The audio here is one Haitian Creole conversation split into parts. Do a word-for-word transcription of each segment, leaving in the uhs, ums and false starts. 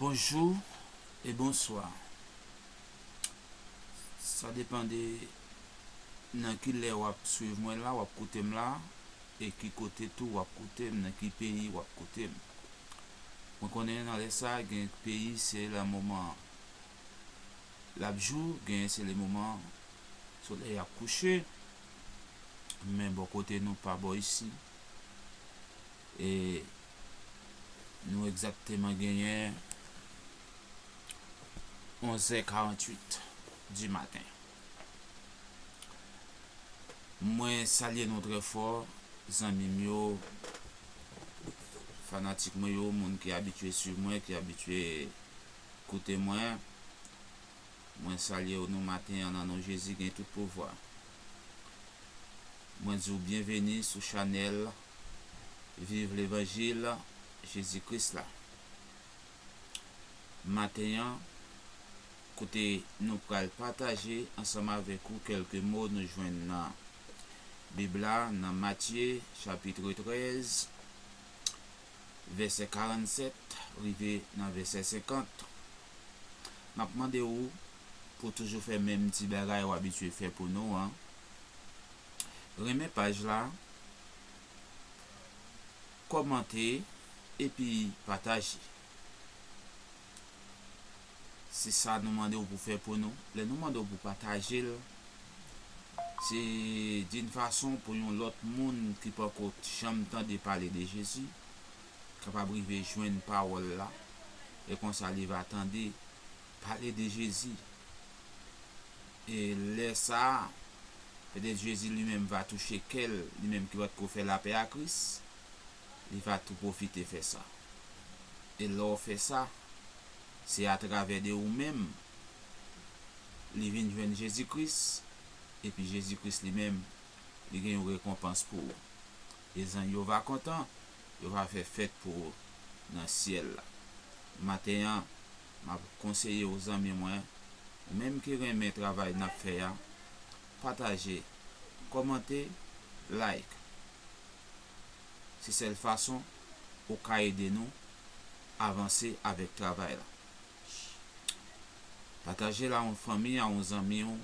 Bonjou e bonswa. Sa depann de nan ki lè w ap swiv mwen la, w ap koute m la, e ki kote tou w ap koute m, nan ki peyi w ap koute m. Mwen konnen nan lè sa, gen peyi se lè moman l ap jou, gen se lè moman solèy ap kouche. Men bò kote nou pa bò isi. E nou egzakteman genyen onzè karanntuit di maten. Mwen salye nou trè fò, zanmi m yo, fanatik mwen yo, moun ki abitye swiv mwen, ki abitye koute mwen. Mwen salye nou maten an nan non Jezi gen tout pouvwa. Mwen di w byenveni sou chanèl Viv Levanjil Jezi Kris la. Maten an, kote nou pral pataje ansanm avèk ou kèlke mo nou jwenn nan Bib la, nan Matye, chapit trèz, vèsè karannsèt rive nan vèsè senkant. M ap mande w pou toujou fè menm ti bagay w abitye fè pou nou an. Renmen paj la, kòmante, epi pataje. Se sa nou mande w pou fè pou nou. Lè nou mande w pou pataje l, se d'une façon pou yon lòt moun ki poko janm tande pale de Jezi kapab rive jwenn pawòl la, e konsa li va tande pale de Jezi. E lè sa a, petèt Jezi li menm va touche kè l, li menm ki potko fè lapè a Kris, li va tou pwofite fè sa. E lè w fè sa, se atravè de ou menm, li vin jwenn Jezi Kris, epi Jezi Kris li menm, li gen yon rekonpans pou ou. E zanmi yo va kontan, yo va fè fèt pou ou nan syèl la. Maten an, m ap konseye w, zanmi mwen, ou menm ki renmen travay n ap fè a, pataje, kòmante, like. Se sèl fason ou ka ede nou avanse avèk travay la. Pataje l a yon fanmi, a yon zanmi w.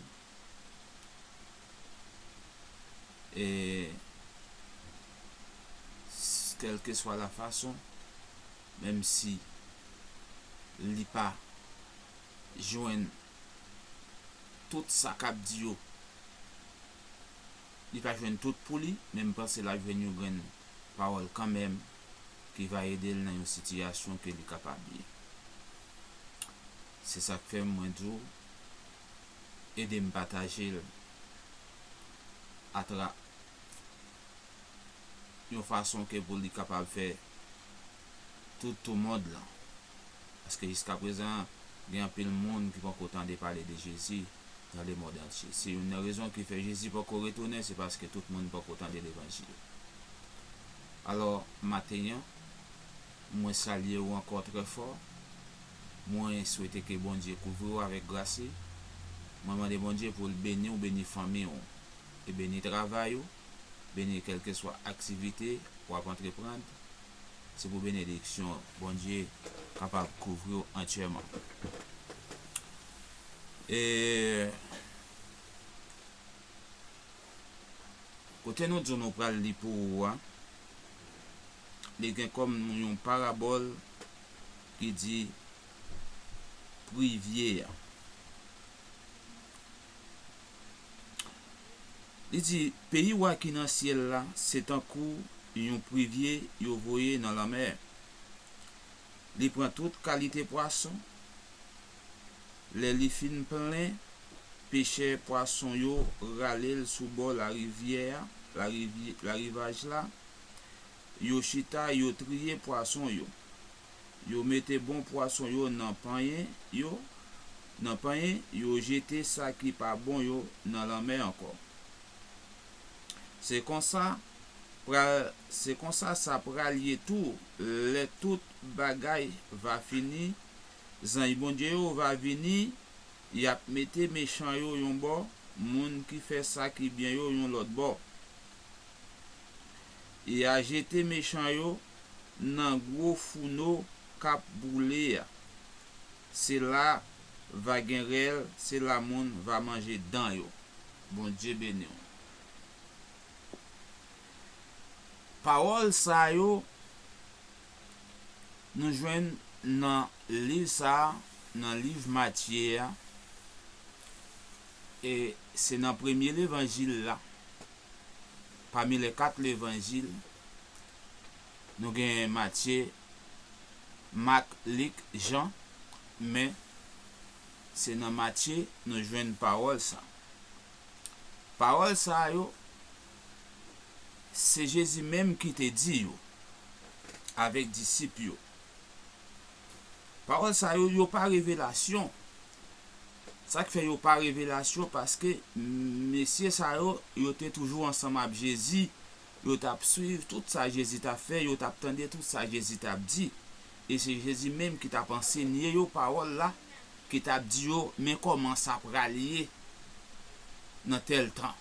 E s- kèlkeswa la fason, menm si li pa jwenn tout sa k ap di yo, li pa jwenn tout pou li, men m panse l ap jwenn yon grenn pawòl kanmenm ki va ede l nan yon sitiyasyon ke li kapab ye. Se sa k fè mwen di w, ede m pataje l atra yon fason ke pou li kapab fè tout tou mond lan. Paske jiskaprezan, gen anpil moun ki poko tande pale de Jezi nan lemonn antye. Se youn nan rezon ki fè Jezi poko retounen, se paske tout moun poko tande levanjil. Alò, maten an, mwen salye w ankò trè fò. Mwen swete ke Bondye kouvri w avèk gras li. Mwen mande Bondye pou l beni w, beni fanmi w, e beni travay ou, beni kèlkeswa aktivite w ap antreprann. Se pou benediksyon Bondye kapab kouvri w antyèman. E kote nou di w nou pral li pou ou a, li gen kòm yon parabòl ki di pri vye a. Li di, peyi wa ki nan syèl la, se tankou yon pri vye yo voye nan lanmè. Li pran tout kalite pwason. Lè li fin plen, pechè pwason yo rale l sou bò larivyè a, larivy- larivaj la. Yo chita, yo triye pwason yo. Yo mete bon pwason yo nan panyen yo, nan panyen, yo jete sa ki pa bon yo nan lanmè ankò. Se konsa, pral, se konsa sa pral ye tou, lè tout bagay va fini, zanj Bondye yo va vini, y ap mete mechan yo yon bò, moun ki fè sa ki byen yo yon lòt bò. Y a jete mechan yo nan gwo founo k ap boule a. se la va gen rèl, se la moun va manje dan yo. Bondye beni w. Pawòl sa yo, nou jwenn nan liv sa a, nan liv Matye a, e se nan premye levanjil la, pami lè kat levanjil, nou gen Matye, Mak, Lik, Jan, men se nan Matye nou jwenn pawòl sa. Pawòl sa yo, se Jezi menm ki te di yo avèk disip yo. Pawòl sa yo, yo pa revelasyon. Sa k fè yo pa revelasyon, paske mesye sa yo, yo te toujou ansanm ak Jezi, yo t ap swiv tout sa Jezi t ap fè, yo t ap tande tout sa Jezi t ap di. E se Jezi menm ki t ap ansenye yo pawòl la, ki t ap di yo, men kòman sa pral ye nan tèl tan.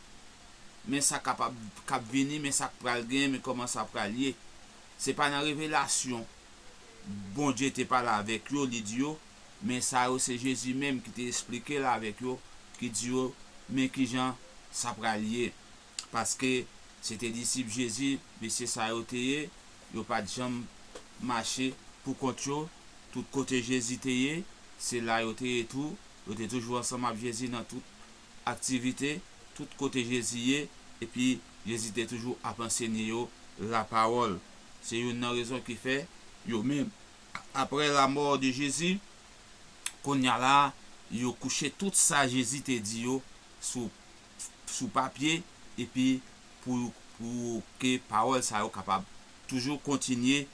Men sa kapab, k ap vini, men sa k pral gen, men kòman sa pral ye. Se pa nan revelasyon Bondye te pale avèk yo, li di yo, men sa yo se Jezi menm ki te esplike l avèk yo, ki di yo, men kijan sa pral ye. Paske se te disip Jezi, mesye sa yo te ye, yo pa t janm mache pou kont yo, tout kote Jezi te ye, se la yo te ye tou, yo te toujou ansanm ak Jezi nan tout aktivite, tout kote Jezi ye, epi Jezi te toujou ap ansenye yo lapawòl. Se youn nan rezon ki fè yo menm, apre lamò de Jezi, kounye a la, yo kouche tout sa Jezi te di yo sou, sou papye, epi pou, pou ke pawòl sa yo kapab toujou kontinye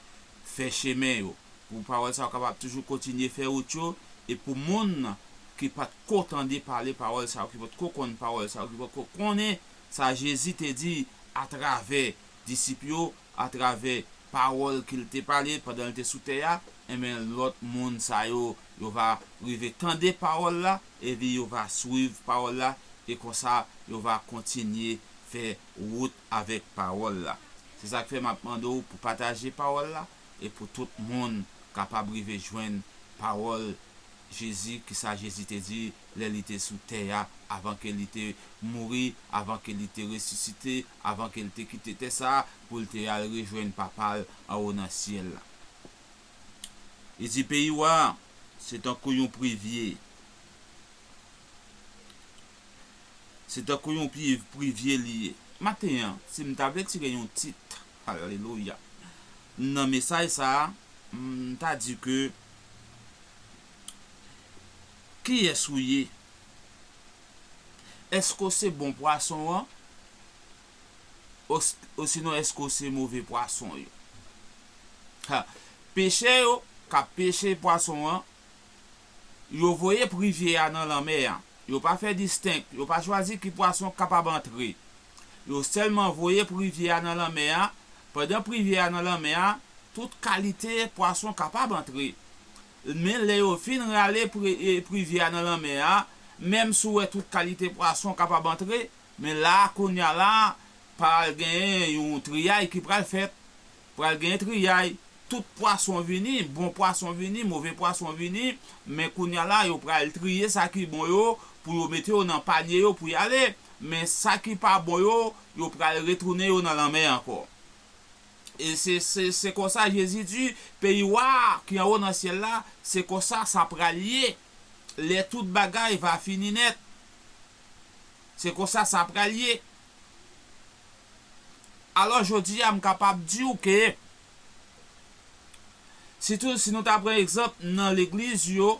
fè chemen yo, pou pawòl sa yo kapab toujou kontinye fè wout yo, e pou moun ki pa t ko tande pale pawòl sa yo, ki pa t ko konn pawòl sa yo, ki pa t ko konnen sa Jezi te di atravè disip yo, atravè pawòl ke l te pale pandan l te sou tè a, enben, lòt moun sa yo, yo va rive tande pawòl la, epi yo va swiv pawòl la, e konsa, yo va kontinye fè wout avèk pawòl la. Se sa k fè m ap mande w pou pataje pawòl la, e pou tout moun kapab rive jwenn pawòl Jezi, kisa Jezi te di lè li te sou tè a, avan ke li te mouri, avan ke li te resisite, avan ke li te kite tè sa a, pou l te al rejwenn Papa l anwo nan syèl la. Li di, peyi wa a, se tankou yon privye. Se tankou yon pri-, privye li ye. Maten an, si m ta vle tire yon tit, alelouya, nan mesaj sa a, m ta di ke, kiyès ou ye? Èske w se bon pwason an? Os-, osinon, èske w se move pwason yo? Ha, pechè yo k ap peche pwason an, yo voye privye a nan lanmè a. Yo pa fè distenk, yo pa chwazi ki pwason k kapab antre. Yo sèlman voye privye a nan lanmè a. Pandan privye a nan lanmè a, tout kalite pwason kapab antre. Men lè yo fin rale pri-, e, privye a nan lanmè a, menm si w wè tout kalite pwason kapab antre, men la, kounye a la, pral genyen yon triyay ki pral fèt. Pral genyen triyay. Tout pwason vini, bon pwason vini, move pwason vini, men kounye a la, yo pral triye sa ki bon yo, pou yo mete yo nan panye yo pou y ale. Men sa ki pa bon yo, yo pral retounen yo nan lanmè ankò. E se, se, se konsa Jezi di, peyi wa a ki anwo nan syèl la, se konsa sa pral ye. Lè tout bagay va fini nèt, se konsa sa pral ye. Alò, jodi a, m kapab di w ke, sitou si nou ta pran egzanp nan legliz yo,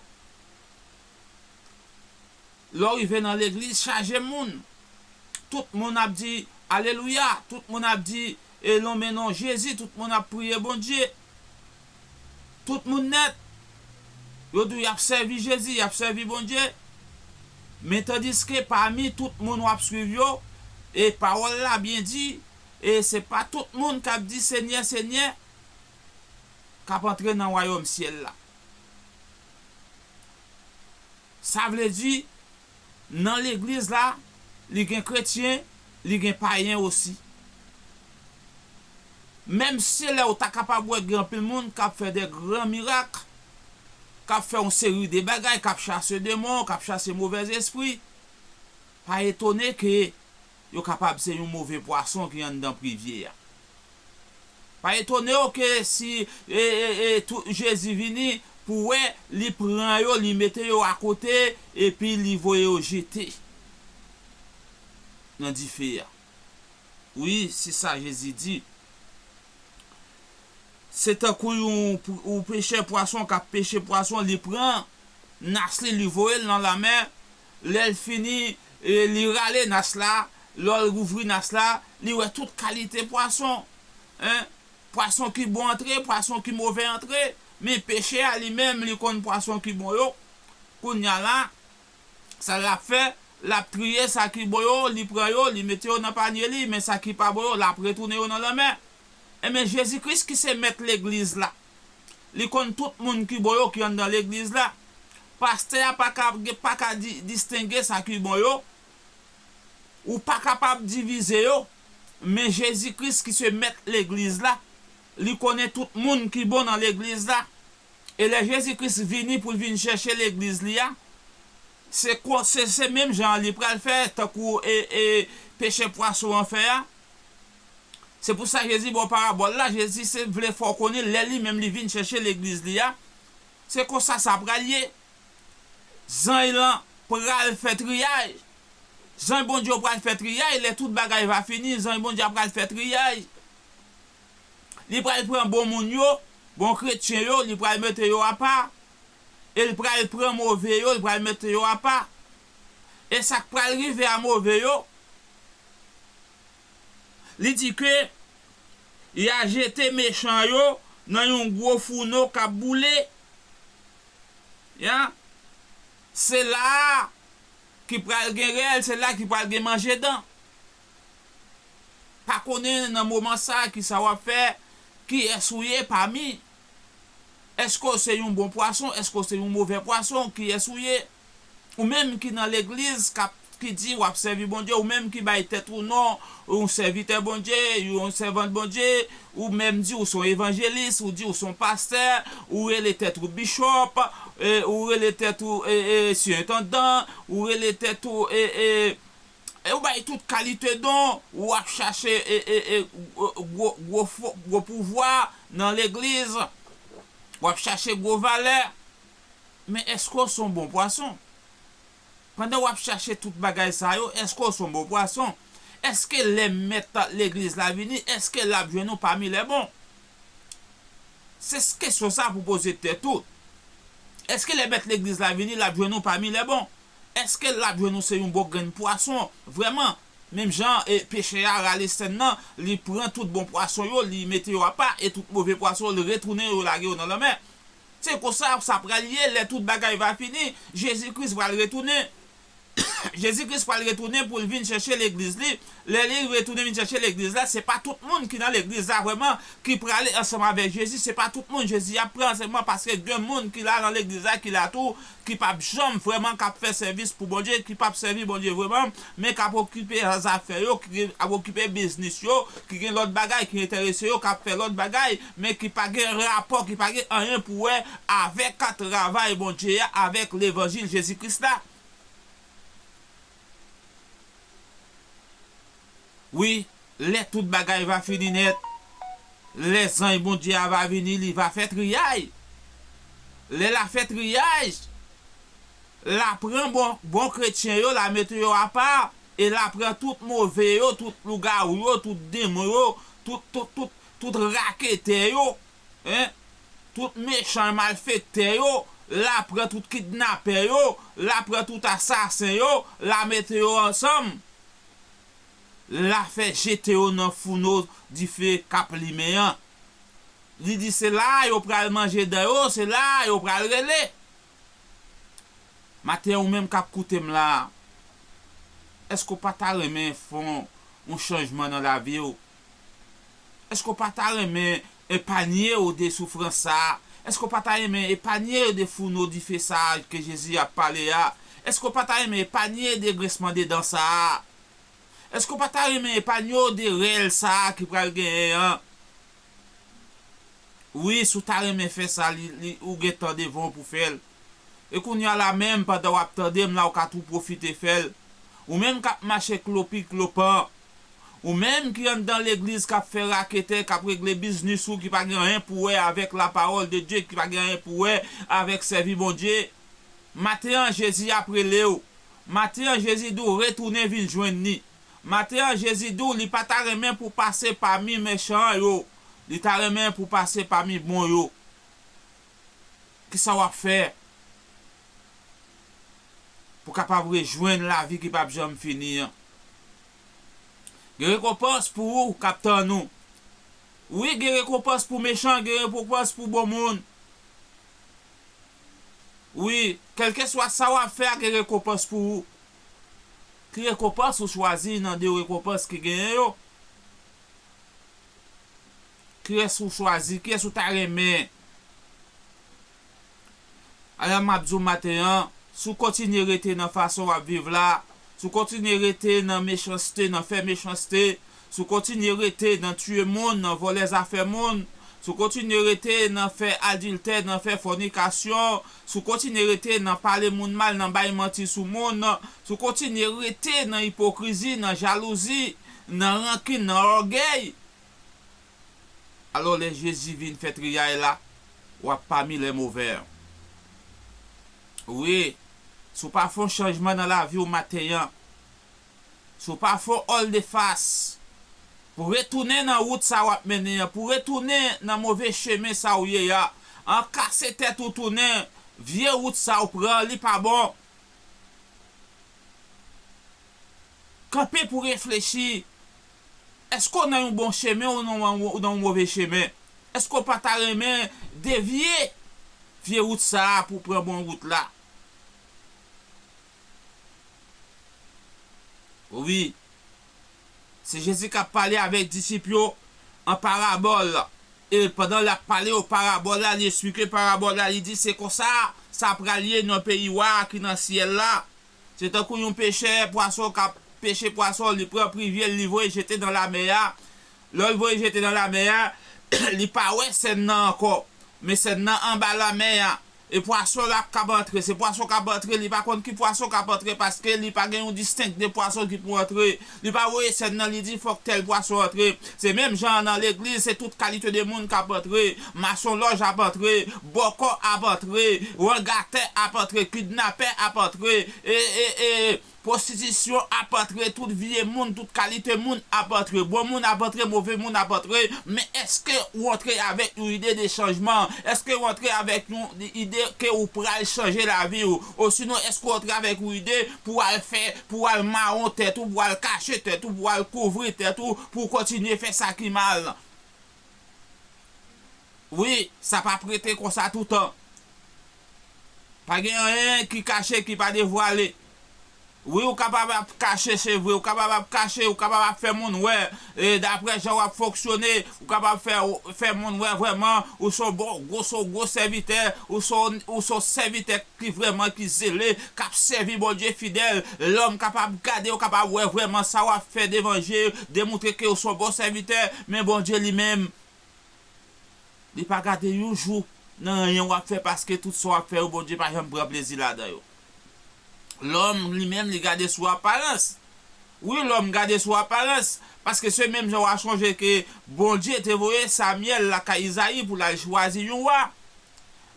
lè w rive nan legliz, chaje moun. Tout moun ap di, alelouya, tout moun ap di, e lonmen non Jezi, tout moun ap priye Bondye. Tout moun nèt, yo di w y ap sèvi Jezi, y ap sèvi Bondye. Men tandiske pami tout moun w ap swiv yo, e pawòl la byen di, e se pa tout moun k ap di, Senyè, Senyè, k ap antre nan wayòm syèl la. Sa vle di, nan legliz la, li gen kretyen, li gen payen osi. Menm si lè ou ta kapab wè gen anpil moun k ap fè de gran mirak, k ap fè yon seri de bagay, k ap chase demon, k ap chase movèzespri. Pa etone ke yo kapab se yon move pwason ki anndan privye a. Pa etone w ke si e, e, e, tou, Jezi vini pou wè, li pran yo, li mete yo akote, epi li voye yo jete nan dife a. Wi, se sa Jezi di. Se tankou yon, yon pechè pwason k ap peche pwason, li pran nas li, li voye l nan lanmè. Lè l fini, e, li rale nas la. Lè l ouvri nas la, li wè tout kalite pwason. En, pwason ki bon antre, pwason ki move antre. Men pechè a li menm, li konn pwason ki bon yo. Kounye a la, sa l ap fè, l ap triye sa ki bon yo, li pran yo, li mete yo nan panye li, men sa ki pa bon yo, l ap retounen yo nan lanmè. Enben, Jezi Kris ki se mèt legliz la, li konn tout moun ki bon yo ki anndan legliz la. Pastè a pa ka, pa ka di, distenge sa ki bon yo. Ou pa kapab divize yo. Men Jezi Kris ki se mèt legliz la, li konnen tout moun ki bon nan legliz la. E lè Jezi Kris vini pou l vin chèche legliz li a, se, se, se menm jan an li pral fè, tankou e, e, pechè pwason an fè a. Se pou sa Jezi ba w parabòl la. Jezi se vle fè w konnen lè li menm li vin chèche legliz li a, se konsa sa pral ye. Zanj lan pral fè triyaj. Zanj Bondye yo pral fè triyaj. Lè tout bagay va fini, zanj Bondye a pral fè triyaj. Li pral pran bon moun yo, bon kretyen yo, li pral mete yo apa. E li pral pran move yo, li pral mete yo apa. E sa k pral rive a move yo, li di ke y a jete mechan yo nan yon gwo founo k ap boule. Ya, se la a ki pral gen rèl, se la ki pral gen manje dan. Pa konnen nan moman sa a ki sa w ap fè, kiyès ou ye pami. Èske w se yon bon pwason? Èske w se yon move pwason? Kiyès ou ye? Ou menm ki nan legliz, k ap, ki di w ap sèvi Bondye, ou menm ki bay tèt ou non, yon sèvitè Bondye, yon sèvant Bondye, ou menm di w se yon evanjelis, ou di w se yon pastè, ou rele tèt ou bishop, e, ou rele tèt ou, e, e, sirentandan, ou rele tèt ou, e, e, e ou bay tout kalite don, ou ap chache, e, e, e, gwo, gwo, gwo fo-, gwo pouvwa nan legliz, w ap chache gwo valè. Men èske w se yon bon pwason? Pandan w ap chache tout bagay sa yo, èske w se yon bon pwason? Èske lè mèt legliz la vini, èske l ap jwenn ou pami lè bon? Se s-, kesyon sa pou poze tèt ou. Èske lè mèt legliz la vini, l ap jwenn ou pami lè bon? Èske l ap jwenn ou se yon bon grenn pwason? Vrèman, menm jan, e, pechè a rale sèn nan, li pran tout bon pwason yo, li mete yo apa, e tout move pwason yo, li retounen yo lage yo nan lanmè. Se konsa sa pral ye lè tout bagay va fini. Jezi Kris pral retounen. Jezi Kris pral retounen pou l vin chèche legliz li. Lè li retounen vin chèche legliz la, se pa tout moun ki nan legliz la vrèman ki prale ansanm avèk Jezi. Se pa tout moun Jezi ap pran sèlman, paske gen moun ki la nan legliz la, ki la tou, ki p ap janm vrèman k ap fè sèvis pou Bondye, ki p ap sèvi Bondye vrèman, men k ap okipe zafè yo, ki ap okipe biznis yo, ki gen lòt bagay ki enterese yo, k ap fè lòt bagay, men ki pa gen rapò, ki pa gen anyen pou wè avèk travay Bondye a, avèk levanjil Jezi Kris la. Wi, lè tout bagay va fini nèt, lè zanj Bondye a va vini, li va fè triyaj. Lè l a fè triyaj, l a pran bon, bon kretyen yo, l a mete yo apa, e l a pran tout move yo, tout lougawou yo, tout demon yo, tout, tout, tout, tout raketè yo, en, tout mechan malfektè yo, l a pran tout kidnapè yo, l a pran tout asasen yo, l a mete yo ansanm. L a fè jete yo nan founo dife k ap limen an. Li di se la a yo pral manje dan yo, se la a yo pral rele. Maten an, ou menm k ap koute m la a, èske w pa ta renmen fè yon, yon chanjman nan lavi w? Èske w pa ta renmen epanye w de soufrans sa a? Èske w pa ta renmen epanye w de founo dife sa a ke Jezi ap pale a? Èske w pa ta renmen epanye de grensman de dan sa a? Èske w pa ta renmen epanye w de rèl sa a ki pral genyen an? Wi, si w ta renmen fè sa, li, li, ou gen tan devan w pou fè l. E kounye a la menm, pandan w ap tande m la, ou ka tou pwofite fè l. Ou menm k ap mache klopi klopan, ou menm ki anndan legliz k ap fè raketè, k ap regle biznis ou, ki pa gen anyen pou wè avèk lapawòl de Dye, ki pa gen anyen pou wè avèk sèvi Bondye, maten an, Jezi ap rele w. Maten an, Jezi di w retounen vin jwenn li. Maten an, Jezi di w li pa ta renmen pou w pase pami mechan yo. Li ta renmen pou w pase pami bon yo. Kisa w ap fè pou w kapab rejwenn lavi ki p ap janm fini an? Gen rekonpans pou ou k ap tann ou. Wi, gen rekonpans pou mechan, gen rekonpans pou bon moun. Wi, kèlkeswa sa w ap fè a, gen rekonpans pou ou. Ki rekonpans ou chwazi nan de rekonpans ki genyen yo? Kiyès ou chwazi? Kiyès ou ta renmen? Alò, m ap di w maten an, si w kontinye rete nan fason w ap viv la, si w kontinye rete nan mechanste, nan fè mechanste, si w kontinye rete nan tiye moun, nan vòlè zafè moun, si w kontinye rete nan fè adiltè, nan fè fònikasyon, si w kontinye rete nan pale moun mal, nan bay manti sou moun, si w kontinye rete nan ipokrizi, nan jalouzi, nan rankin, nan ògèy, alò, lè Jezi vin fè triyay la, w ap pami lè movè. Wi, si w pa fè yon chanjman nan lavi w maten an, si w pa fè yon òl de fas, pou retounen nan wout sa w ap mennen an, pou retounen nan move chemen sa w ye a, an kase tèt ou tounen, vye wout sa w pran, li pa bon. Kanpe pou reflechi. Èske w nan yon bon chemen ou nan, ou nan yon move chemen? Èske w pa ta renmen devye vye wout sa a pou w pran bon wout la? Wi. Se Jezi k ap pale avèk disip yo an parabòl. E pandan l ap pale yo parabòl la, li esplike parabòl la, li di, se konsa sa pral ye nan peyi wa a ki nan syèl la. Se tankou yon pechè pwason k ap peche pwason, li pran privye l, li voye jete nan lamè a. Lè l voye jete nan lamè a, li pa wè sèn nan ankò. Men sèn nan anba lamè a. E pwason l ap kab antre. Se pwason k ap antre, li pa konn ki pwason k ap antre paske li pa gen yon distenk de pwason ki pou antre. Li pa voye sèn nan, li di fòk tèl pwason antre. Se menm jan an nan legliz, se tout kalite de moun k ap antre. Masonlòj ap antre, bòkò ap antre, wangatè ap antre, kidnapè ap antre, e, e, e, pwostitisyon ap antre, tout vye moun, tout kalite moun ap antre, bon moun ap antre, move moun ap antre, men èske ou antre avèk yon ide de chanjman? Èske ou antre avèk yon ide ke ou pral chanje lavi w? Osinon, èske ou antre avèk yon ide pou al fè, pou al mawon tèt ou, pou al kache tèt ou, pou al kouvri tèt ou, pou w kontinye fè sa ki mal? Wi, sa p ap rete konsa toutan. Pa gen anyen ki kache, ki pa devwale. Wi, ou kapab ap kache, se vre, ou kapab ap kache, ou kapab ap fè moun wè, e, daprè jan w ap fonksyone, ou kapab fè, fè moun wè vrèman ou se yon bon, gwo, se yon gwo sèvitè, ou se yon, ou se yon sèvitè ki vrèman ki zele, k ap sèvi Bondye fidèl. Lòm kapab gade w, kapab wè vrèman sa w ap fè devan je, demontre ke w se yon bon sèvitè, men Bondye li menm, li pa gade yon jou nan anyen w ap fè, paske tout sa w ap fè yo, Bondye pa janm pran plezi ladan yo. Lòm, li menm, li gade sou aparans. Wi, lòm gade sou aparans, paske se menm jan w a sonje ke Bondye te voye Samyèl lakay Izayi pou l al chwazi yon wa.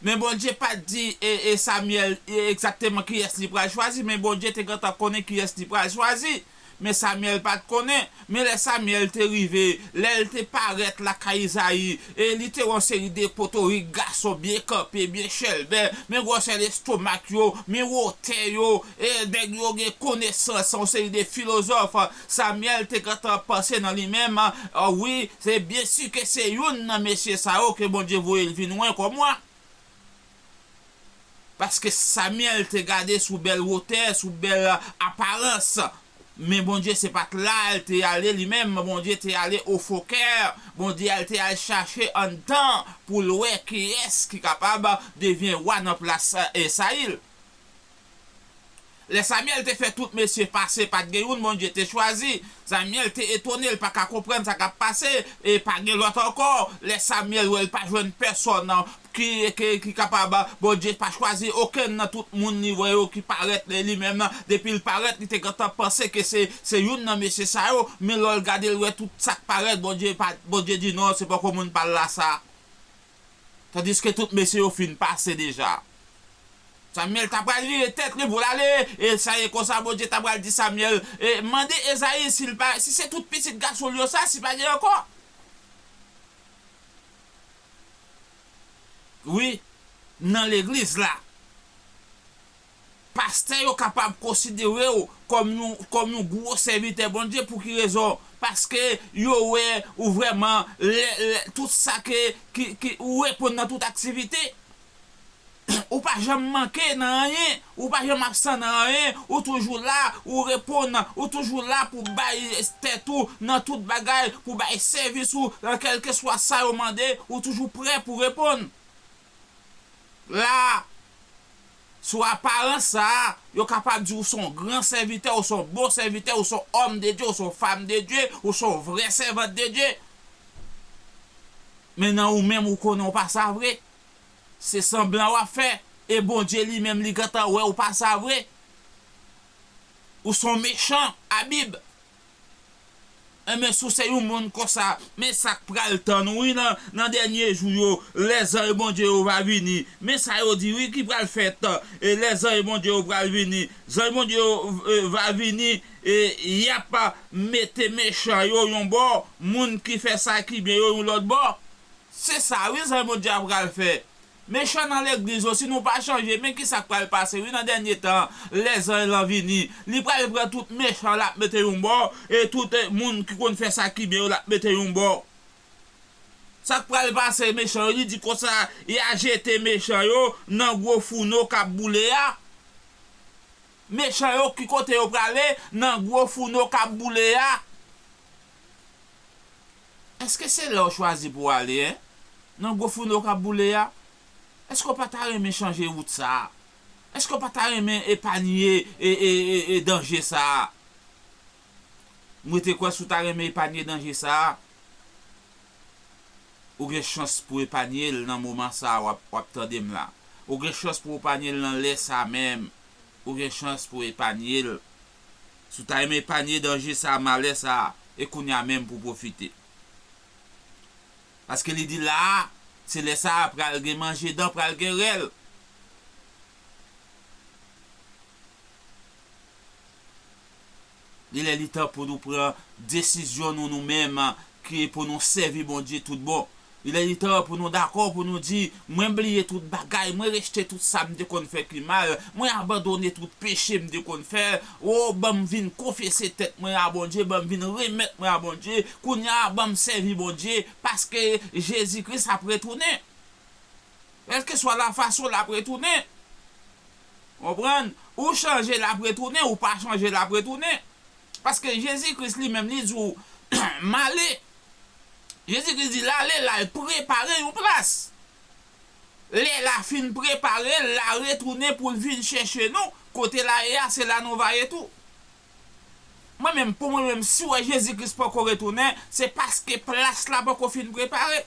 Men Bondye pa t di, e, e Samyèl, e, egzakteman kiyès li pral chwazi, men Bondye te gentan konnen kiyès li pral chwazi. Men Samyèl pa t konnen. Men lè Samyèl te rive, lè l te parèt lakay Izayi, e li te wè yon seri de potorik gason byen kanpe, byen chèlbè, men gwosè lestomak yo, men wotè yo, e nèg yo gen konesans, yon seri de filozòf. Samyèl te gentan panse nan li menm, a, wi, se byen si ke se youn nan mesye sa yo ke Bondye voye l vin wè kòm wa. Paske Samyèl te gade sou bèl wotè, sou bèl aparans. Men Bondye se pa t la l te ale li menm, Bondye te ale o fon kè, Bondye al te al chache anndan pou l wè kiyès ki kapab devyen wa nan plas, e, Sayil. Lè Samyèl te fè tout mesye pase, pa t gen youn Bondye te chwazi. Samyèl te etone, l pa ka konprann sa k ap pase, e pa gen lòt ankò. Lè Samyèl wè l pa jwenn pèsòn ki, ki, ki kapab, Bondye pa chwazi okenn nan tout moun li wè yo ki parèt li menm nan. Depi l parèt, li te gentan panse ke se, se youn nan mesye sa yo, men lè l gade, l wè tout sa k parèt, Bondye pa, Bondye di, "Non, se poko moun pa l la sa." Tandiske tout mesye yo fin pase deja. Samyèl ta pral vire tèt li pou l ale, e sa e konsa Bondye ta pral di Samyèl, e, "Mande Ezayi si l pa, si se tout pitit gason l yo sa, si pa gen ankò." Wi, nan legliz la, pastè yo kapab konsidere w kòm yon, kòm yon gwo sèvitè Bondye. Pou ki rezon? Paske yo wè ou vrèman lè, lè, tout sa ke, ki, ki, ou reponn nan tout aktivite. Ou pa janm manke nan anyen, ou pa janm absan nan anyen, ou toujou la, ou reponn, ou toujou la pou bay tèt ou nan tout bagay, pou bay sèvis ou nan kèlkeswa sa yo mande, ou toujou prè pou reponn. La, sou aparans sa a, yo kapab di ou se yon gran sèvitè, ou se yon bon sèvitè, ou se yon òm de Dye, ou se yon fanm de Dye, ou se yon vrè sèvant de Dye. Men nan ou menm, ou konnen ou pa sa vre. Se sanblan w ap fè. E Bondye li menm, li gentan wè ou pa sa vre. Ou se yon mechan, Abib. Enben, si w se yon moun konsa, men sa k pral tann ou, wi, nan, nan dènye jou yo, lè zanj Bondye yo va vini. Men sa yo di, wi, ki pral fèt. E lè zanj Bondye yo pral vini, zanj Bondye yo, e, va vini, e y ap mete mechan yo yon bò, moun ki fè sa ki byen yo yon lòt bò. Se sa, wi, zanj Bondye a pral fè. Mechan nan legliz yo, si nou pa chanje, men ki sa k pral pase, wi, nan dènye tan, lè zanj lan vini, li pral pran tout mechan, l ap mete yon bò, e tout, e, moun ki konn fè sa ki byen yo, l ap mete yon bò. Sa k pral pase, mechan yo, li di konsa, y a jete mechan yo nan gwo founo k ap boule a. Mechan yo, ki kote yo prale? Nan gwo founo k ap boule a. Èske se la w chwazi pou w ale, en? Nan gwo founo k ap boule a? Èske w pa ta renmen chanje wout sa a? Èske w pa ta renmen epanye, e, e, e, e danje sa a? Mwen te kwè si w ta renmen epanye danje sa a, ou gen chans pou epanye l nan moman sa a w ap, w ap tande m la. Ou gen chans pou w epanye l nan lè sa a menm. Ou gen chans pou w epanye l. Si w ta renmen epanye danje sa a, malè sa a, e kounye a menm pou w pwofite. Paske li di la a, se lè sa a pral gen manje dan, pral gen rèl. Li lè li tan pou nou pran desizyon nou, nou menm, ki pou nou sèvi Bondye tout bon. Li lè li tan pou nou dakò, pou nou di, "Mwen bliye tout bagay, mwen rejte tout sa m te konn fè ki mal, mwen abandone tout peche m te konn fè. O, ban m vin konfese tèt mwen a Bondye, ban m vin remèt mwen a Bondye, kounye a ban m sèvi Bondye, paske Jezi Kris ap retounen." Kèlkeswa lafason l ap retounen. Konprann? Ou chanje, l ap retounen, ou pa chanje, l ap retounen. Paske Jezi Kris li menm, li di w, "M ale." Jezi Kris di, "L ale, l al prepare yon plas." Lè l a fin prepare l, l a retounen pou l vin chèche nou. Kote l a ye a, se la nou va ye tou. Mwen menm, pou mwen menm, si w wè Jezi Kris poko retounen, se paske plas la poko fin prepare.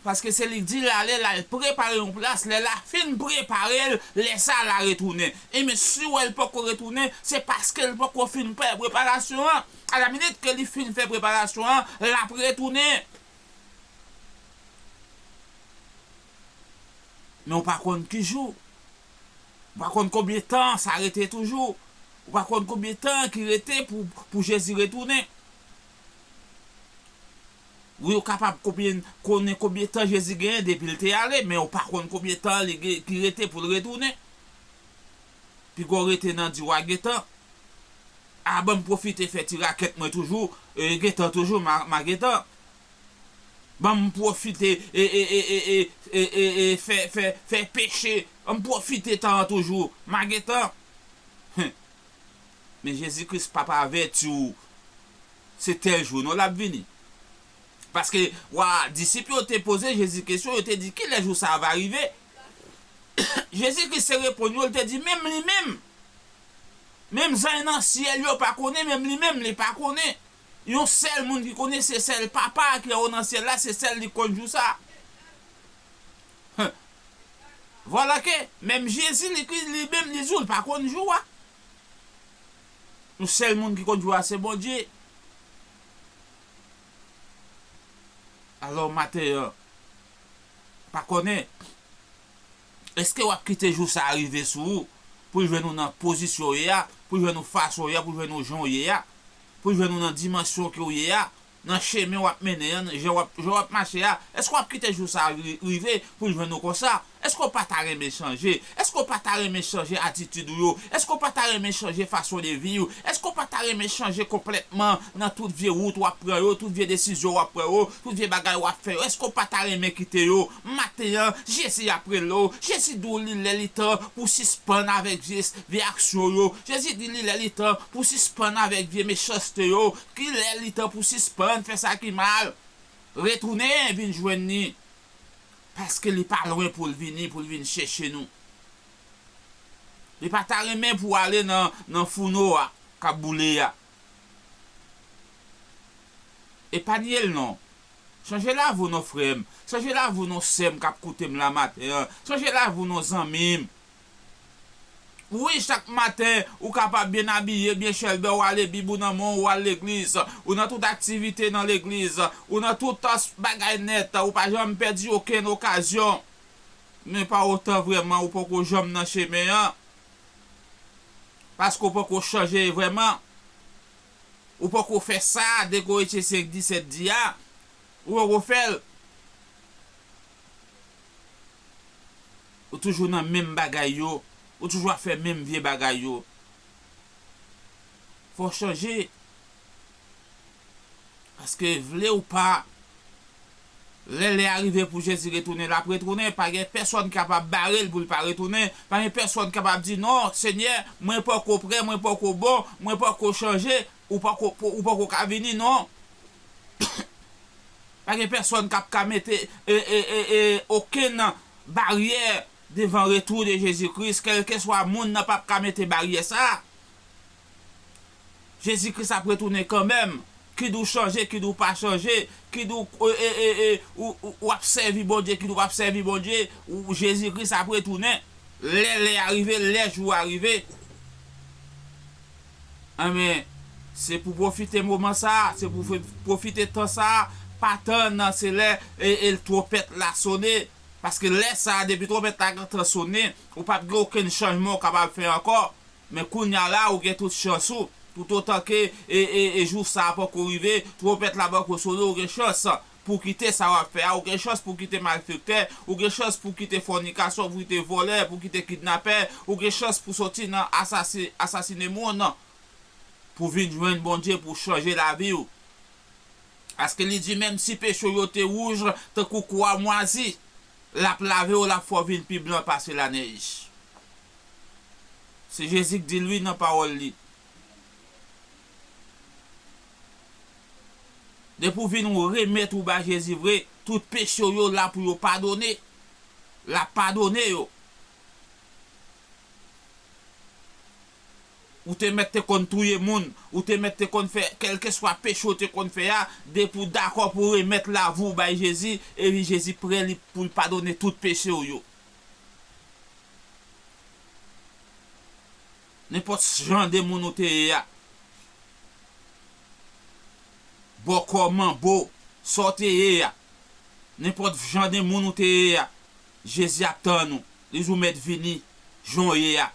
Paske se li k di l ale, l al prepare yon plas, lè l a fin prepare l, lè sa a l a retounen. Ebyen, si w wè l poko retounen, se paske l poko fin fè preparasyon an. Alaminit ke li fin fè preparasyon an, l ap retounen. Men w pa konn ki jou. Ou pa konn konbyen tan sa rete toujou. Ou pa konn konbyen tan ki rete pou, pou Jezi retounen. Wi, ou kapab konbyen, konnen konbyen tan Jezi genyen depi l te ale, men ou pa konn konbyen tan li gen, ki rete pou l retounen. Piga w rete nan di w a gentan. A, ban m pwofite fè ti rakèt mwen toujou, e, gentan toujou, m a, m a gentan. Ban m pwofite, e, e, e, fè, fè, fè peche. Ban m pwofite tan an toujou, m a gentan. Hen. Men Jezi Kris p ap avèti w, se tèl jou non l ap vini. Paske, wa, disip yo te poze Jezi kesyon, yo te di, "Kilè jou sa a va rive?" Jezi Kris te reponn yo, li te di, menm li menm, menm zanj nan syèl yo pa konnen, menm li menm li pa konnen. Yon sèl moun ki konnen, se sèl Papa a ki anwo nan syèl la, se sèl li konn jou sa. Vwala ke, menm Jezi li, li menm li di w, li pa konn jou a. Yon sèl moun ki konn jou a, se Bondye. Alò, maten an, pa konnen, èske w ap kite jou sa a rive sou ou, pou l jwenn ou nan pozisyon w ye a, pou l jwenn ou fason w ye a, pou l jwenn ou jan w ye a, pou l jwenn ou nan dimansyon ke w ye a, nan chemen w ap mennen an, jan w ap, jan w ap mache a, èske w ap kite jou sa a ri-, rive pou l jwenn ou konsa? Èske w pa ta renmen chanje? Èske w pa ta renmen chanje atitid ou yo? Èske w pa ta renmen chanje fason de vi w? Èske w pa ta renmen chanje konplètman nan tout vye wout w ap pran yo, tout vye desizyon w ap pran yo, tout vye bagay w ap fè yo? Èske w pa ta renmen kite yo? Maten an, Jezi ap rele w. Jezi di w li lè li tan pou w sispann avèk vye, vye aksyon yo. Jezi di li lè li tan pou w sispann avèk vye mechanste yo. Ki lè li tan pou w sispann fè sa ki mal. Retounen vin jwenn li. Paske li pa lwen pou l vini, pou l vin chèche nou. Li pa ta renmen pou w ale nan, nan founo a k ap boule a. Epanye l non. Chanje lavi w non, frè m. Chanje lavi w non, sè m k ap koute m la maten an. Chanje lavi w non, zanmi m. Wi, chak maten, ou kapab byen abiye, byen chèlbè, ou ale Bib ou nan men w, ou al legliz, ou nan tout aktivite nan legliz, ou nan tout, uh, bagay nèt, ou pa janm pèdi okenn okazyon. Men pa otan vrèman ou poko janm nan chemen an. Paske ou poko chanje vrèman. Ou poko fè sa de Korentyen senk disèt di a. Ou poko fè l. Ou toujou nan menm bagay yo. Ou toujou ap fè menm vye bagay yo. Fò w chanje. Paske vle ou pa, lè lè a rive pou Jezi retounen, l ap retounen. Pa gen pèsòn ki kapab bare l pou l pa retounen. Pa gen pèsòn ki kapab di, non, Senyè, mwen poko prè, mwen poko bon, mwen poko chanje. Ou poko, ou poko ka vini, non. Pa gen pèsòn k ap ka mete, e, e, e, e, okenn baryè devan retou de Jezi Kris, kèlkeswa moun nan p ap ka mete baryè sa a. Jezi Kris ap retounen kanmenm. Kid ou chanje, kid ou pa chanje, kid ou, e, e, e, e, ou, ou, ou ap sèvi Bondye, kid ou p ap sèvi Bondye, ou, Jezi Kris ap retounen. Lè lè a rive, lè jou a rive. Anben, se pou pwofite moman sa a, se pou fè, pwofite tan sa a, pa tann se lè e, e twonpèt la sonnen. Paske lè sa a, depi twonpèt la gentan sonnen, ou p ap gen okenn chanjman ou kapab fè ankò. Men kounye a la, ou gen tout chans ou. Toutotan ke e, e, e jou sa a poko rive, twonpèt la poko sonnen, ou gen chans pou w kite sa w ap fè a, ou gen chans pou w kite malfektè, ou gen chans pou w kite fònikasyon, pou w kite vòlè, pou w kite kidnapè, ou gen chans pou w soti nan asasi-, asasinen moun, pou w vin jwenn Bondye, pou w chanje lavi w. Paske li di, menm si peche w yo te wouj tankou kwa mwazi, l ap lave w, l ap fè w vin pi blan pase lanèj. Se Jezi k di l wi nan pawòl li. Depi w vin ou remèt ou ba Jezi vre, tout peche w yo la pou yo padone. L ap padone yo. Ou te mèt te konn touye moun, ou te mèt te konn fè kèlkeswa peche w te konn fè a, depi w dakò pou w remèt lavi w bay Jezi, epi Jezi prè li pou l padone tout peche w yo. Nenpòt jan de moun ou te ye a. Bòkò, manbo, sa w te ye a. Nenpòt jan de moun ou te ye a. Jezi ap tann ou. Li di w mèt vini, jan w ye a.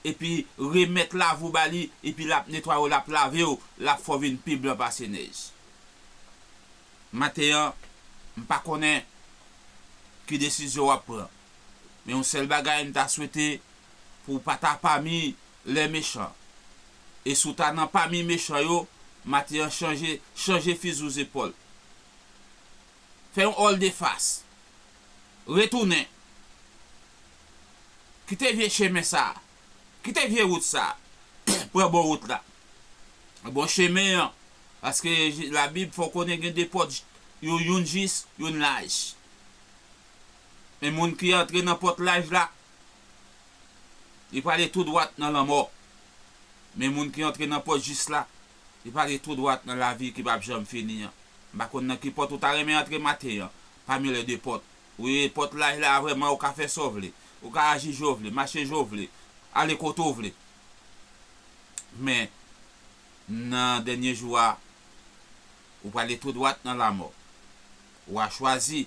Epi remèt lavi w ba li, epi l ap netwaye w, l ap lave w, l ap fè w vin pi blan pase nèj. Maten an, m pa konnen ki desizyon w ap pran. Men yon sèl bagay m ta swete, pou w pa ta pami lè mechan. E si w ta nan pami mechan yo, maten an chanje, chanje fizi w zepòl. Fè yon òl de fas. Retounen. Kite vye chemen sa a. Kite vye wout sa a. Pran bon wout la. Bon chemen an. Paske Labib fè w konnen gen de pòt, yo youn jis, youn laj. Men moun ki antre nan pòt laj la, Li prale tou dwat nan lanmò. Men moun ki antre nan pòt jis la, li prale tou dwat nan lavi ki p ap janm fini an. M pa konn nan ki pòt ou ta renmen antre maten an, pami lè de pòt. Wi, pòt laj la vrèman, ou ka fè sa w vle. Ou ka aji jan w vle, mache jan w vle, ale kote w vle. Men, nan dènye jou a, ou prale tou dwat nan lanmò. W a chwazi,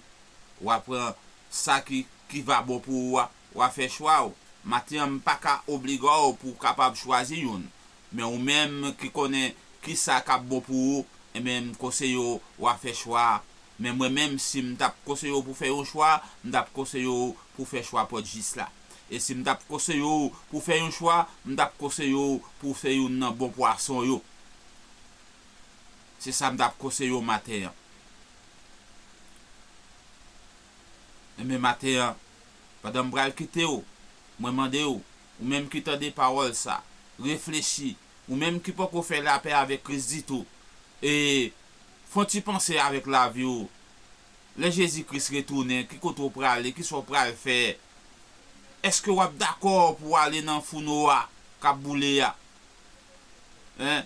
w a pran sa ki, ki va bon pou ou a, w a fè chwa w. Maten an, m pa ka oblige w pou w kapab chwazi youn. Men ou menm ki konnen ki sa k ap bon pou ou, enben, m konseye w, w a fè chwa a. Men mwen menm, si m t ap konseye w pou fè yon chwa, m t ap konseye w pou fè chwa pòt jis la. E si m t ap konseye w pou fè yon chwa, m t ap konseye w pou fè youn nan bon pwason yo. Se sa m t ap konseye w maten an. Enben, maten an, pandan m pral kite w, mwen mande w, ou menm ki tande pawòl sa, reflechi, ou menm ki poko fè lapè avèk Kris ditou, e fè yon ti panse avèk lavi w. Lè Jezi Kris retounen, ki kote w prale, kisa w pral fè? Èske w ap dakò pou w ale nan founo a k ap boule a? Hein?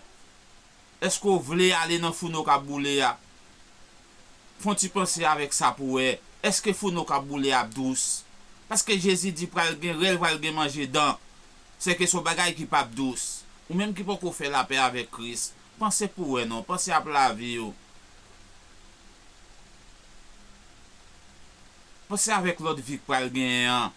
Èske w vle ale nan founo k ap boule a? Fè yon ti panse avèk sa pou w wè. Èske founo k ap boule a ap dous? Paske Jezi di pral gen rèl, pral gen manje dan. Sèke se yon bagay ki p ap dous. Ou menm ki poko fè lapè avèk Kris, panse pou w wè non, panse ap lavi w. Panse avèk lòt vi k pral genyen an.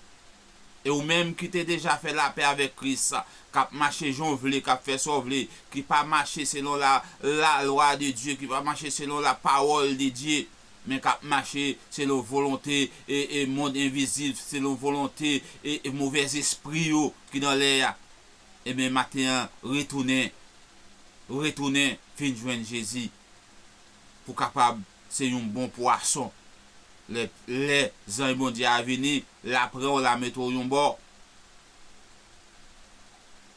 E ou menm ki te deja fè lapè avèk Kris, k ap mache jan w vle, k ap fè sa w vle, ki pa mache selon la, la lwa de Dye, ki pa mache selon la pawòl de Dye, men k ap mache selon volonte e, e mond envizib, selon volonte e, e movèzespri yo ki nan lè a. Ebyen, maten an, retounen, retounen, vin jwenn Jezi. Pou kapab se yon bon pwason. Lè, lè zanj Bondye a vini, l a pran w, l a mete w yon bò.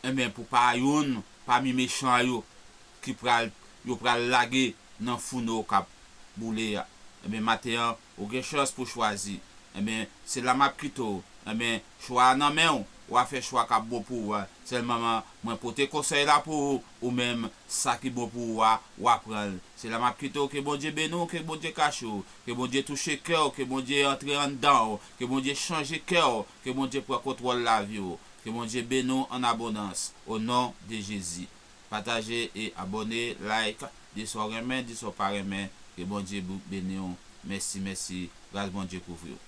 Enben, pou pa youn pami mechan yo ki pral, yo pral lage nan founo k ap boule a. Enben, maten an, ou gen chans pou chwazi. Enben, se la m ap kite w. Enben, chwa a nan men w. W a fè chwa k ap bon pou ou a. Sèlman, mwen pote konsèy la pou ou, ou menm, sa ki bon pou ou a, w a pran l. Se la m ap kite w, ke Bondye beni w, ke Bondye kache w, ke Bondye touche kè w, ke Bondye antre anndan w, ke Bondye chanje kè w, ke Bondye pran kontwòl lavi w, ke Bondye beni w an abondans, o non de Jezi. Pataje e abòne, like, di sa w renmen, di sa w pa renmen, ke Bondye bou-, beni w. Mèsi, mèsi, gras Bondye kouvri w.